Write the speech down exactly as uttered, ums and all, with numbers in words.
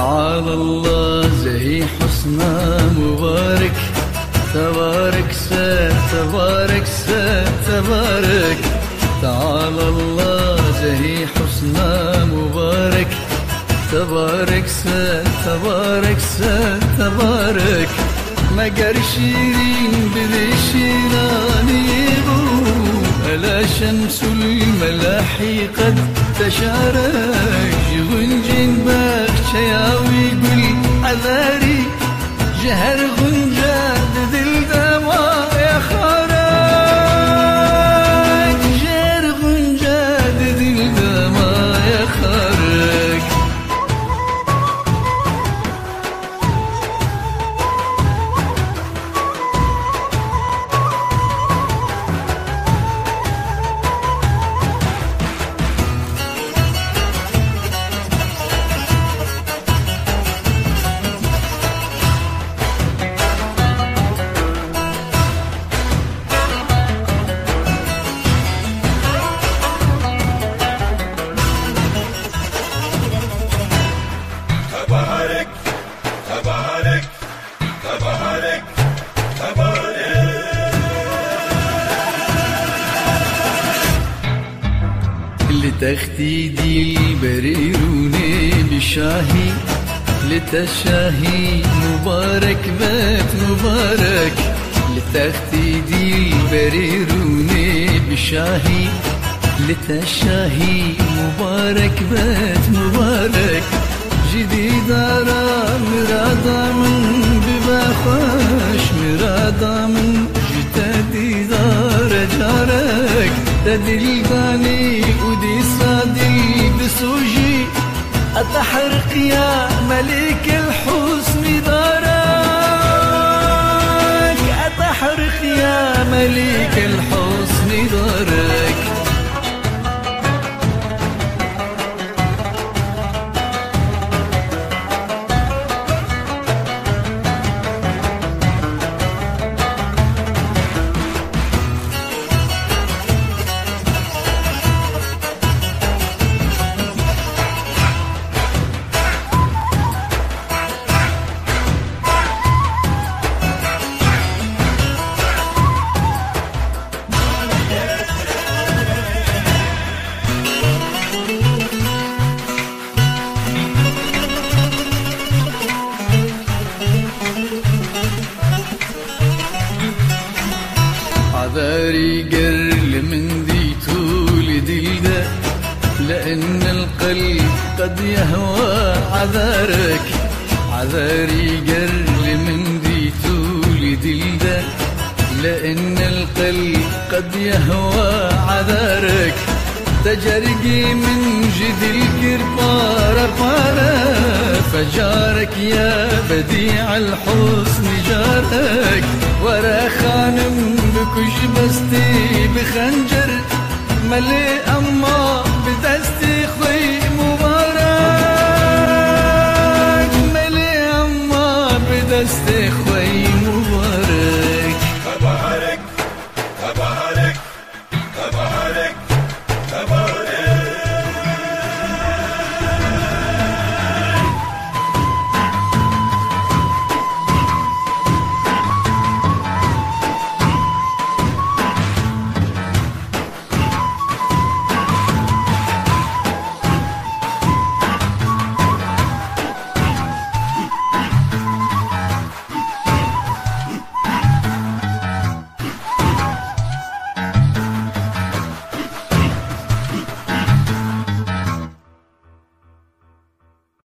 تعالى الله زهي حسنى مبارك، تبارك سيد، تبارك سيد، تبارك. تعالى الله زهي حسنى مبارك، تبارك سيد، تبارك سيد، تبارك. مگر شیرین بری شیرانی بو، الا شمس الملاحی قد تشارک. جوین جین بخشیاوی گل عذاری، جهر غنجه دل دمای خارک. جهر غنجه دل دمای خارک. تبارك، تبارك، تبارك، تبارك. لتختي ديلبري روني بشاهي، لتشاهي مبارك بيت مبارك. لتختي ديلبري روني بشاهي، لتشاهي مبارك بيت مبارك. جديد را مراد من ببخش، مراد من جتدي دار جارك. تدل داني ودي صادي بسوجي. أتحرق يا مليك الحسن دارك، أتحرق يا مليك الحسن دارك. عذاري قر لمن ديتو لدلده، لأن القلب قد يهوى عذارك. عذاري قر لمن ديتو لدلده، لأن القلب قد يهوى عذارك. تجرقي من جدي الكربارة بارة، فجارك يا بديع الحسن جارك. ورا خانم بكش بستي بخنجر، ملي أما بدستي خوي مبارك، ملي أما بدستي خوي